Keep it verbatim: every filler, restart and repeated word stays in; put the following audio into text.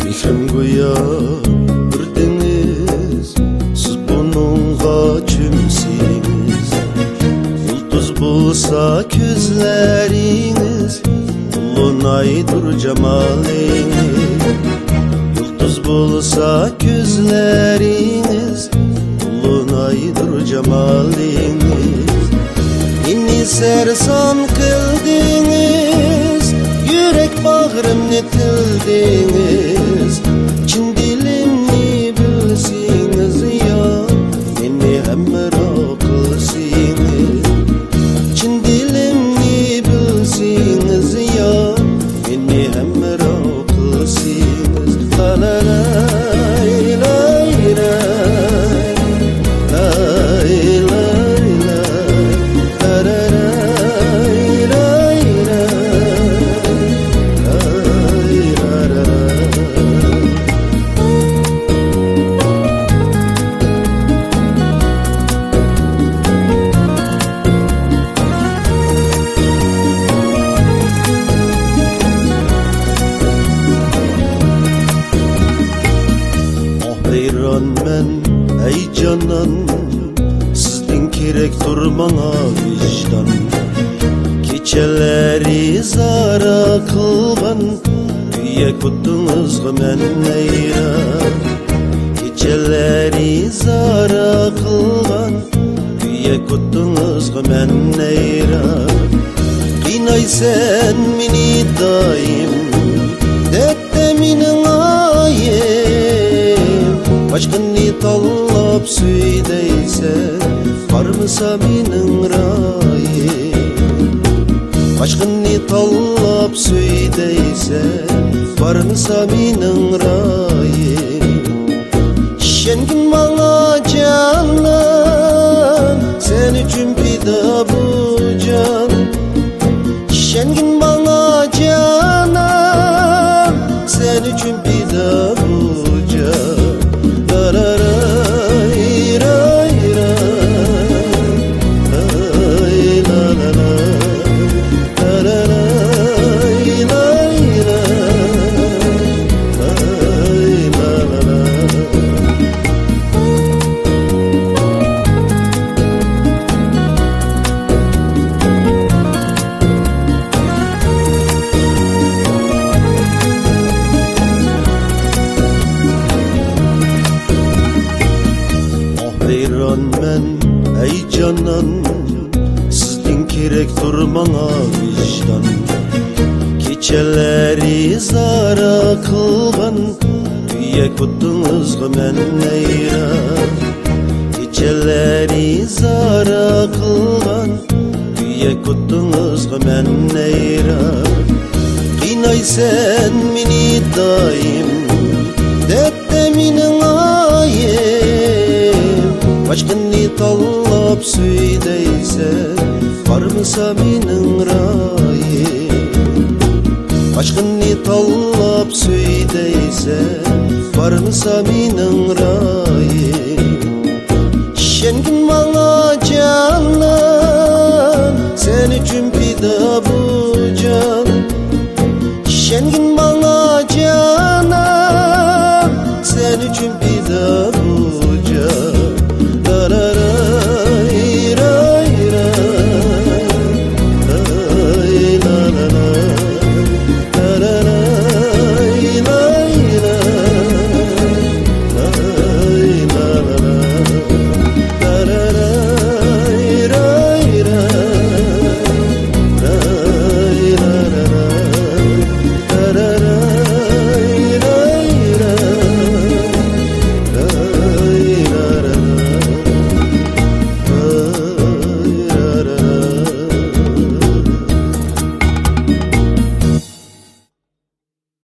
مېھرىم گويا بىر دېڭىز، سىز بۇنىڭغا چۆمسىڭىز. يۇلتۇز بولسا كۆزلىرىڭىز، بۇلۇنايدۇر جامالىڭىز. يۇلتۇز بولسا كۆزلىرىڭىز، بۇلۇنايدۇر جامالىڭىز. مېنى سەرسان قىلدىڭىز، يۈرەك باغرىمنى تىلدىڭىز. چىن دىلىمنى بىلسىڭىز يا، مېنى ھەمراھ قىلسىڭىز. چىن دىلىمنى بىلسىڭىز يا، مېنى ھەمراھ قىلسىڭىز. لالالاي، لاي، لاي، لاي، لاي، لاي، لالالاي، لاي، لاي، لاي، لالالاي. ئاھ، ھەيرانمەن، ئەي جانان، سىزدىن كېرەكتۇر ماڭا ۋىجدان. كېچىلەرنى زارا قىلغان، كۆيەك ئوتىڭىزغا مەن ھەيران. كېچىلەرنى زارا قىلغان، كۆيەك ئوتىڭىزغا مەن ھەيران. قىينايسەن مېنى دائىم، دەردتە مېنىڭ ئايىم. باشقىنى تاللاپ سۆي دەيسەن، بارمىسا مېنىڭ رايىم. باشقىنى تاللاپ سۆي دەيسەن، بارمىسا مېنىڭ رايىم. ئىشەنگىن ماڭا جانان، سەن ئۈچۈن پىدا بۇ جان. ئىشەنگىن ماڭا جانان، سەن ئۈچۈن پىدا بۇ جان. لالالاي، لاي، لاي، لاي، لالالاي. ئاھ، ھەيرانمەن، ئەي جانان، سىزدىن كېرەكتۇر ماڭا ۋىجدان. كېچىلەرنى زارا قىلغان، كۆيەك ئوتىڭىزغا مەن ھەيران. كېچىلەرنى زارا قىلغان، كۆيەك ئوتىڭىزغا مەن ھەيران. قىينايسەن مېنى دائىم، دەردتە مېنىڭ ئايىم. باشقىنى تاللاپ سۆي دەيسەن، بارمىسا مېنىڭ رايىم. باشقىنى تاللاپ سۆي دەيسەن، بارمىسا مېنىڭ رايىم. ئىشەنگىن ماڭا جانان، سەن ئۈچۈن پىدا بۇ جان. ئىشەنگىن ماڭا جانان، سەن ئۈچۈن پىدا